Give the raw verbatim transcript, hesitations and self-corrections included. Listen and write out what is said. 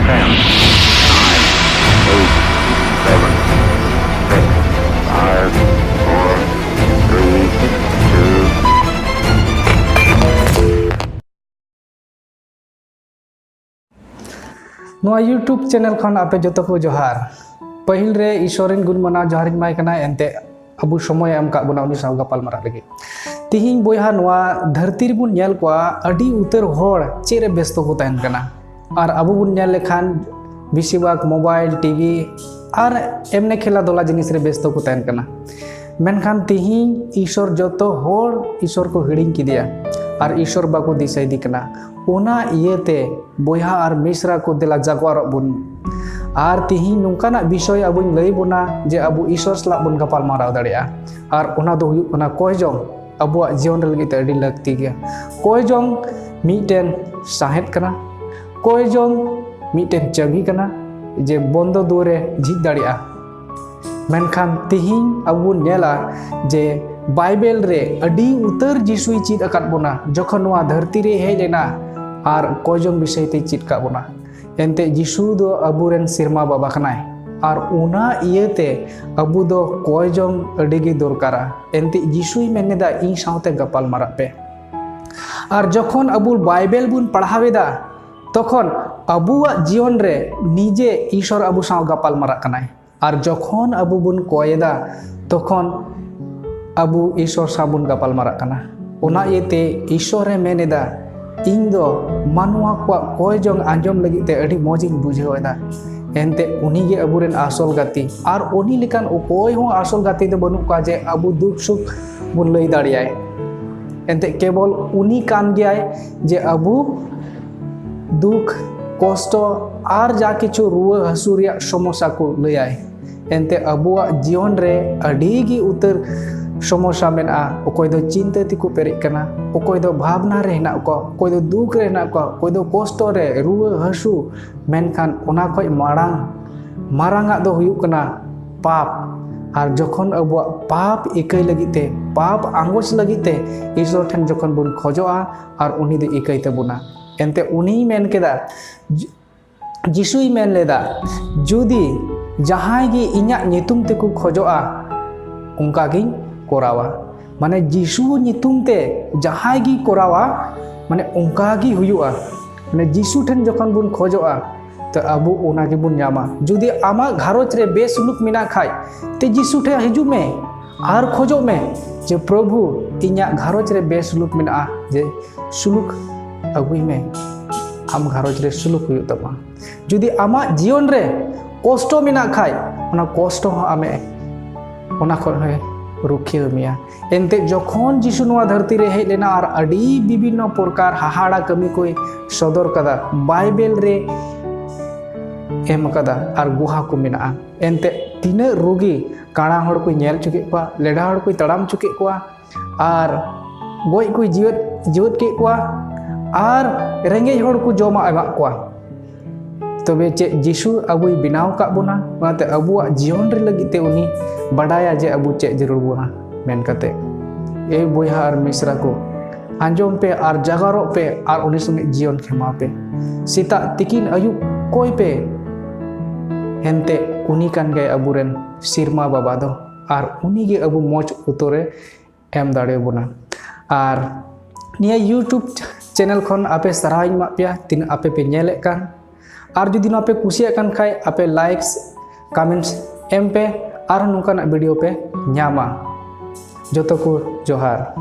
Ten, nine, eight, seven, six, five, four, three, two. ᱱᱚᱣᱟ YouTube channel ᱠᱷᱚᱱ ᱟᱯᱮ ᱡᱚᱛᱚ ᱠᱚ ᱡᱚᱦᱟᱨ᱾ ᱯᱟᱹᱦᱤᱞ ᱨᱮ ᱤᱥᱚᱨ ᱨᱤᱱ ᱜᱩᱱ ᱢᱟᱱᱟᱣ ᱡᱚᱦᱟᱨ ᱤᱧ ᱮᱢᱟᱭ ᱠᱟᱱᱟ, ᱮᱱᱛᱮ ᱟᱵᱚ ᱥᱚᱢᱚᱭ ᱮ ᱮᱢ ᱠᱟᱜ ᱵᱚᱱᱟ ᱩᱱᱤ ᱥᱟᱶ ᱜᱟᱯᱟᱞ ᱢᱟᱨᱟᱜ ᱞᱟᱹᱜᱤᱫ᱾ ᱛᱤᱦᱤᱧ ᱵᱚᱭᱦᱟ, ᱱᱚᱣᱟ ᱫᱷᱟᱹᱨᱛᱤ ᱨᱮᱵᱚᱱ ᱧᱮᱞ ᱠᱚᱣᱟ ᱟᱹᱰᱤ ᱩᱛᱟᱹᱨ ᱦᱚᱲ ᱪᱮᱫ ᱨᱮ ᱵᱮᱥᱛᱚ ᱠᱚ ᱛᱟᱦᱮᱱ ᱠᱟᱱᱟ᱾ ᱟᱨ ᱟᱵᱚ ᱵᱚᱱ ᱧᱮᱞ ᱞᱮᱠᱷᱟᱱ ᱵᱮᱥᱤᱨ ᱵᱷᱟᱜᱽ mobile, TV ᱟᱨ ᱮᱢᱱᱤ ᱠᱷᱮᱞᱟ ᱫᱷᱩᱞᱟ ᱡᱤᱱᱤᱥ ᱨᱮ ᱵᱮᱥᱛᱚ ᱠᱚ ᱛᱟᱦᱮᱱ ᱠᱟᱱᱟ᱾ ᱢᱮᱱᱠᱷᱟᱱ ᱛᱤᱦᱤᱧ ᱤᱥᱚᱨ ᱡᱚᱛᱚ ᱦᱚᱲ ᱤᱥᱚᱨ ᱠᱚ ᱦᱤᱲᱤᱧ ᱠᱮᱫᱮᱭᱟ ᱟᱨ ᱤᱥᱚᱨ ᱵᱟᱠᱚ ᱫᱤᱥᱟᱹᱭᱮᱫᱮ ᱠᱟᱱᱟ᱾ ᱚᱱᱟ ᱤᱭᱟᱹᱛᱮ ᱵᱚᱭᱦᱟ ᱟᱨ ᱢᱤᱥᱨᱟ ᱠᱚ, ᱫᱮᱞᱟ ᱡᱟᱜᱽᱣᱟᱨᱚᱜ ᱵᱚᱱ᱾ ᱟᱨ ᱛᱤᱦᱤᱧ ᱱᱚᱝᱠᱟᱱᱟᱜ ᱵᱤᱥᱚᱭ ᱟᱵᱚᱧ ᱞᱟᱹᱭ ᱵᱚᱱᱟ ᱡᱮ ᱟᱵᱚ ᱤᱥᱚᱨ ᱥᱟᱞᱟᱜ ᱵᱚᱱ ᱜᱟᱯᱟᱞ ᱢᱟᱨᱟᱣ ᱫᱟᱲᱮᱭᱟᱜᱼᱟ᱾ ᱟᱨ ᱚᱱᱟ ᱫᱚ ᱦᱩᱭᱩᱜ ᱠᱟᱱᱟ ᱠᱚᱭ ᱡᱚᱝ᱾ ᱟᱵᱚᱣᱟᱜ ᱡᱤᱭᱚᱱ ᱨᱮ ᱞᱟᱹᱜᱤᱫ ᱛᱮ ᱟᱹᱰᱤ ᱞᱟᱹᱠᱛᱤ ᱜᱮᱭᱟ᱾ ᱠᱚᱭ ᱡᱚᱝ ᱢᱤᱫᱴᱮᱱ ᱥᱟᱦᱮᱫ ᱠᱟᱱᱟ, ᱠᱚᱭ ᱡᱚᱝ ᱢᱤᱫᱴᱮᱱ ᱪᱟᱹᱵᱤ ᱠᱟᱱᱟ ᱡᱮ ᱵᱚᱱᱫᱚ ᱫᱩᱣᱟᱹᱨᱮ ᱡᱷᱤᱡ ᱫᱟᱲᱮᱭᱟᱜᱼᱟ᱾ ᱢᱮᱱᱠᱷᱟᱱ ᱛᱤᱦᱤᱧ ᱟᱵᱚ ᱵᱚᱱ ᱧᱮᱞᱟ ᱡᱮ ᱵᱟᱭᱵᱮᱞ ᱨᱮ ᱟᱹᱰᱤ ᱩᱛᱟᱹᱨ ᱡᱤᱥᱩᱭ ᱪᱮᱫ ᱟᱠᱟᱫ ᱵᱚᱱᱟ ᱡᱚᱠᱷᱚᱱ ᱱᱚᱣᱟ ᱫᱷᱟᱹᱨᱛᱤ ᱨᱮ ᱦᱮᱡ ᱞᱮᱱᱟ ᱟᱨ ᱠᱚᱭ ᱡᱚᱝ ᱵᱤᱥᱚᱭ ᱛᱮᱭ ᱪᱮᱫ ᱟᱠᱟᱫ ᱵᱚᱱᱟ᱾ ᱮᱱᱛᱮ ᱡᱤᱥᱩ ᱫᱚ ᱟᱵᱚᱨᱮᱱ ᱥᱮᱨᱢᱟ ᱵᱟᱵᱟ ᱠᱟᱱᱟᱭ ᱟᱨ ᱚᱱᱟ ᱤᱭᱟᱹᱛᱮ ᱟᱵᱚ ᱫᱚ ᱠᱚᱭ ᱡᱚᱝ ᱟᱹᱰᱤ ᱜᱮ ᱫᱚᱨᱠᱟᱨᱟ᱾ ᱮᱱᱛᱮ ᱡᱤᱥᱩᱭ ᱢᱮᱱ ᱮᱫᱟ, "ᱤᱧ ᱥᱟᱶᱛᱮ ᱜᱟᱯᱟᱞ ᱢᱟᱨᱟᱜ ᱯᱮ᱾" ᱟᱨ ᱡᱚᱠᱷᱚᱱ ᱟᱵᱚ ᱵᱟᱭᱵᱮᱞ ᱵᱚᱱ ᱯᱟᱲᱦᱟᱣ ᱮᱫᱟ, ᱛᱚᱠᱷᱚᱱ ᱟᱵᱚᱣᱟᱜ ᱡᱤᱭᱚᱱ ᱨᱮ ᱱᱤᱡᱮ ᱤᱥᱚᱨ ᱟᱵᱚ ᱥᱟᱶ ᱜᱟᱯᱟᱞ ᱢᱟᱨᱟᱜ ᱠᱟᱱᱟᱭ᱾ ᱟᱨ ᱡᱚᱠᱷᱚᱱ ᱟᱵᱚ ᱵᱚᱱ ᱠᱚᱭ ᱮᱫᱟ, ᱛᱚᱠᱷᱚᱱ ᱟᱵᱚ ᱤᱥᱚᱨ ᱥᱟᱶ ᱵᱚᱱ ᱜᱟᱯᱟᱞ ᱢᱟᱨᱟᱜ ᱠᱟᱱᱟ᱾ ᱚᱱᱟ ᱤᱭᱟᱹᱛᱮ ᱤᱥᱚᱨ ᱮ ᱢᱮᱱ ᱮᱫᱟ, "ᱤᱧ ᱫᱚ ᱢᱟᱱᱣᱟ ᱠᱚᱣᱟᱜ ᱠᱚᱭ ᱡᱚᱝ ᱟᱸᱡᱚᱢ ᱞᱟᱹᱜᱤᱫ ᱛᱮ ᱟᱹᱰᱤ ᱢᱚᱡᱽ ᱤᱧ ᱵᱩᱡᱷᱟᱹᱣ ᱮᱫᱟ᱾" ᱮᱱᱛᱮ ᱩᱱᱤ ᱜᱮ ᱟᱵᱚᱨᱮᱱ ᱟᱥᱚᱞ ᱜᱟᱛᱮ, ᱟᱨ ᱩᱱᱤ ᱞᱮᱠᱟᱱ ᱚᱠᱚᱭ ᱦᱚᱸ ᱟᱥᱚᱞ ᱜᱟᱛᱮ ᱫᱚ ᱵᱟᱹᱱᱩᱜ ᱠᱚᱣᱟ ᱡᱮ ᱟᱵᱚ ᱫᱩᱠ ᱥᱩᱠ ᱵᱚᱱ ᱞᱟᱹᱭ ᱫᱟᱲᱮᱭᱟᱭ᱾ ᱮᱱᱛᱮ ᱠᱮᱵᱚᱞ ᱩᱱᱤ ᱠᱟᱱ ᱜᱮᱭᱟᱭ ᱡᱮ ᱟᱵᱚ ᱫᱩᱠ, ᱠᱚᱥᱴᱚ ᱟᱨ ᱡᱟ ᱠᱤᱪᱷᱩ ᱨᱩᱣᱟᱹ ᱦᱟᱹᱥᱩ ᱨᱮᱭᱟᱜ ᱥᱚᱢᱚᱥᱥᱟ ᱠᱚ ᱞᱟᱹᱭᱟᱭ᱾ ᱮᱱᱛᱮ ᱟᱵᱚᱣᱟᱜ ᱡᱤᱭᱚᱱ ᱨᱮ ᱟᱹᱰᱤ ᱜᱮ ᱩᱛᱟᱹᱨ ᱥᱚᱢᱚᱥᱥᱟ ᱢᱮᱱᱟᱜᱼᱟ᱾ ᱚᱠᱚᱭ ᱫᱚ ᱪᱤᱱᱛᱟᱹ ᱛᱮᱠᱚ ᱯᱮᱨᱮᱡ ᱠᱟᱱᱟ, ᱚᱠᱚᱭ ᱫᱚ ᱵᱷᱟᱵᱽᱱᱟ ᱨᱮ ᱦᱮᱱᱟᱜ ᱠᱚᱣᱟ, ᱚᱠᱚᱭ ᱫᱚ ᱫᱩᱠ ᱨᱮ ᱦᱮᱱᱟᱜ ᱠᱚᱣᱟ, ᱚᱠᱚᱭ ᱫᱚ ᱠᱚᱥᱴᱚ ᱨᱮ, ᱨᱩᱣᱟᱹ ᱦᱟᱹᱥᱩ᱾ ᱢᱮᱱᱠᱷᱟᱱ ᱚᱱᱟ ᱠᱷᱚᱱ ᱢᱟᱲᱟᱝ, ᱢᱟᱨᱟᱝ ᱟᱜ ᱫᱚ ᱦᱩᱭᱩᱜ ᱠᱟᱱᱟ ᱯᱟᱯ᱾ ᱟᱨ ᱡᱚᱠᱷᱚᱱ ᱟᱵᱚᱣᱟᱜ ᱯᱟᱯ ᱤᱠᱟᱹᱭ ᱞᱟᱹᱜᱤᱫ ᱛᱮ, ᱯᱟᱯ ᱟᱸᱜᱚᱪ ᱞᱟᱹᱜᱤᱫ ᱛᱮ ᱤᱥᱚᱨ ᱴᱷᱮᱱ ᱡᱚᱠᱷᱚᱱ ᱵᱚᱱ ᱠᱷᱚᱡᱚᱜᱼᱟ ᱟᱨ ᱩᱱᱤ ᱫᱚ ᱤᱠᱟᱹᱭ ᱛᱟᱵᱚᱱᱟ᱾ ᱮᱱᱛᱮ ᱩᱱᱤᱭ ᱢᱮᱱ ᱠᱮᱫᱟ, ᱡ-, ᱡᱤᱥᱩᱭ ᱢᱮᱱ ᱞᱮᱫᱟ, ᱡᱩᱫᱤ ᱡᱟᱦᱟᱸᱭ ᱜᱮ ᱤᱧᱟᱹᱜ ᱧᱩᱛᱩᱢ ᱛᱮᱠᱚ ᱠᱷᱚᱡᱚᱜᱼᱟ, ᱚᱱᱠᱟ ᱜᱤᱧ ᱠᱚᱨᱟᱣᱟ᱾ ᱢᱟᱱᱮ ᱡᱤᱥᱩ ᱧᱩᱛᱩᱢ ᱛᱮ ᱡᱟᱦᱟᱸᱭ ᱜᱮ ᱠᱚᱨᱟᱣᱟ, ᱢᱟᱱᱮ ᱚᱱᱠᱟ ᱜᱮ ᱦᱩᱭᱩᱜᱼᱟ᱾ ᱢᱟᱱᱮ ᱡᱤᱥᱩ ᱴᱷᱮᱱ ᱡᱚᱠᱷᱚᱱ ᱵᱚᱱ ᱠᱷᱚᱡᱚᱜᱼᱟ, ᱛᱚ ᱟᱵᱚ ᱚᱱᱟ ᱜᱮᱵᱚᱱ ᱧᱟᱢᱟ᱾ ᱡᱩᱫᱤ ᱟᱢᱟᱜ ᱜᱷᱟᱨᱚᱸᱡᱽ ᱨᱮ ᱵᱮᱥᱩᱞᱩᱠ ᱢᱮᱱᱟᱜ ᱠᱷᱟᱡ, ᱛᱮ ᱡᱤᱥᱩ ᱴᱷᱮᱱ ᱦᱤᱡᱩᱜ ᱢᱮ ᱟᱨ ᱠᱷᱚᱡᱚᱜ ᱢᱮ ᱡᱮ, "ᱯᱨᱚᱵᱷᱩ, ᱤᱧᱟᱹᱜ ᱜᱷᱟᱨᱚᱸᱡᱽ ᱨᱮ ᱵᱮᱥᱩᱞᱩᱠ ᱢᱮᱱᱟᱜᱼᱟ", ᱡᱮ ᱥᱩᱞᱩᱠ ᱟᱹᱜᱩᱭ ᱢᱮ᱾ ᱟᱢ ᱜᱷᱟᱨᱚᱸᱡᱽ ᱨᱮ ᱥᱩᱞᱩᱠ ᱦᱩᱭᱩᱜ ᱛᱟᱢᱟ᱾ ᱡᱩᱫᱤ ᱟᱢᱟᱜ ᱡᱤᱭᱚᱱ ᱨᱮ ᱠᱚᱥᱴᱚ ᱢᱮᱱᱟᱜ ᱠᱷᱟᱡ, ᱚᱱᱟ ᱠᱚᱥᱴᱚ ᱦᱚᱸ ᱟᱢᱮ, ᱚᱱᱟ ᱠᱷᱚᱱ ᱦᱚᱸᱭ ᱨᱩᱠᱷᱤᱭᱟᱹ ᱢᱮᱭᱟ᱾ ᱮᱱᱛᱮ ᱡᱚᱠᱷᱚᱱ ᱡᱤᱥᱩ ᱱᱚᱣᱟ ᱫᱷᱟᱹᱨᱛᱤ ᱨᱮ ᱦᱮᱡ ᱞᱮᱱᱟ ᱟᱨ ᱟᱹᱰᱤ ᱵᱤᱵᱷᱤᱱᱱᱚ ᱯᱨᱚᱠᱟᱨ ᱦᱟᱦᱟᱲᱟ ᱠᱟᱹᱢᱤ ᱠᱚᱭ ᱥᱚᱫᱚᱨ ᱠᱟᱫᱟ, ᱵᱟᱭᱵᱮᱞ ᱨᱮ ᱮᱢ ᱠᱟᱫᱟ ᱟᱨ ᱜᱩᱦᱟ ᱠᱚ ᱢᱮᱱᱟᱜᱼᱟ᱾ ᱮᱱᱛᱮ ᱛᱤᱱᱟᱹᱜ ᱨᱩᱜᱤ, ᱠᱟᱬᱟ ᱦᱚᱲ ᱠᱚᱭ ᱧᱮᱞ ᱦᱚᱪᱚ ᱠᱮᱫ ᱠᱚᱣᱟ, ᱞᱮᱰᱟ ᱦᱚᱲ ᱠᱚᱭ ᱛᱟᱲᱟᱢ ᱦᱚᱪᱚ ᱠᱮᱫ ᱠᱚᱣᱟ, ᱟᱨ ᱜᱚᱡ ᱠᱚᱭ ᱡᱤᱣᱮᱫ, ᱡᱤᱣᱮᱫ ᱠᱮᱫ ᱠᱚᱣᱟ, ᱟᱨ ᱨᱮᱸᱜᱮᱡ ᱦᱚᱲ ᱠᱚ ᱡᱚᱢᱟᱜ ᱮᱢᱟᱜ ᱠᱚᱣᱟ᱾ ᱛᱚᱵᱮ ᱪᱮᱫ ᱡᱤᱥᱩ ᱟᱵᱚᱭ ᱵᱮᱱᱟᱣ ᱟᱠᱟᱫ ᱵᱚᱱᱟ? ᱚᱱᱟᱛᱮ ᱟᱵᱚᱣᱟᱜ ᱡᱤᱭᱚᱱ ᱨᱮ ᱞᱟᱹᱜᱤᱫ ᱛᱮ ᱩᱱᱤ ᱵᱟᱰᱟᱭᱟ ᱡᱮ ᱟᱵᱚ ᱪᱮᱫ ᱡᱟᱹᱨᱩᱲ ᱵᱚᱱᱟ ᱢᱮᱱ ᱠᱟᱛᱮ᱾ ᱮ ᱵᱚᱭᱦᱟ ᱟᱨ ᱢᱤᱥᱨᱟ ᱠᱚ, ᱟᱸᱡᱚᱢ ᱯᱮ ᱟᱨ ᱡᱟᱜᱟᱨᱚᱜ ᱯᱮ ᱟᱨ ᱩᱱᱤ ᱥᱚᱸᱜᱮ ᱡᱤᱭᱚᱱ ᱠᱷᱮᱢᱟᱣ ᱯᱮ᱾ ᱥᱮᱛᱟᱜ ᱛᱤᱠᱤᱱ ᱟᱹᱭᱩᱵ ᱠᱚᱭ ᱯᱮ, ᱮᱱᱛᱮ ᱩᱱᱤ ᱠᱟᱱ ᱜᱮᱭᱟᱭ ᱟᱵᱚᱨᱮᱱ ᱥᱮᱨᱢᱟ ᱵᱟᱵᱟ ᱫᱚ, ᱟᱨ ᱩᱱᱤ ᱜᱮ ᱟᱵᱚ ᱢᱚᱡᱽ ᱩᱛᱟᱹᱨᱮ ᱮᱢ ᱫᱟᱲᱮᱭᱟᱵᱚᱱᱟ᱾ ᱟᱨ ᱱᱤᱭᱟᱹ YouTube channel ᱠᱷᱚᱱ ᱟᱯᱮ ᱥᱟᱨᱦᱟᱣ ᱤᱧ ᱮᱢᱟᱫ ᱯᱮᱭᱟ, ᱛᱤᱱᱟᱹᱜ ᱟᱯᱮ ᱯᱮ ᱧᱮᱞᱮᱫ ᱠᱟᱱ᱾ ᱟᱨ ᱡᱩᱫᱤ ᱱᱚᱣᱟ ᱯᱮ ᱠᱩᱥᱤᱭᱟᱜ ᱠᱟᱱ ᱠᱷᱟᱡ, ᱟᱯᱮ likes, comments ᱮᱢ ᱯᱮ, ᱟᱨᱦᱚᱸ ᱱᱚᱝᱠᱟᱱᱟᱜ video ᱯᱮ ᱧᱟᱢᱟ᱾ ᱡᱚᱛᱚ ᱠᱚ ᱡᱚᱦᱟᱨ᱾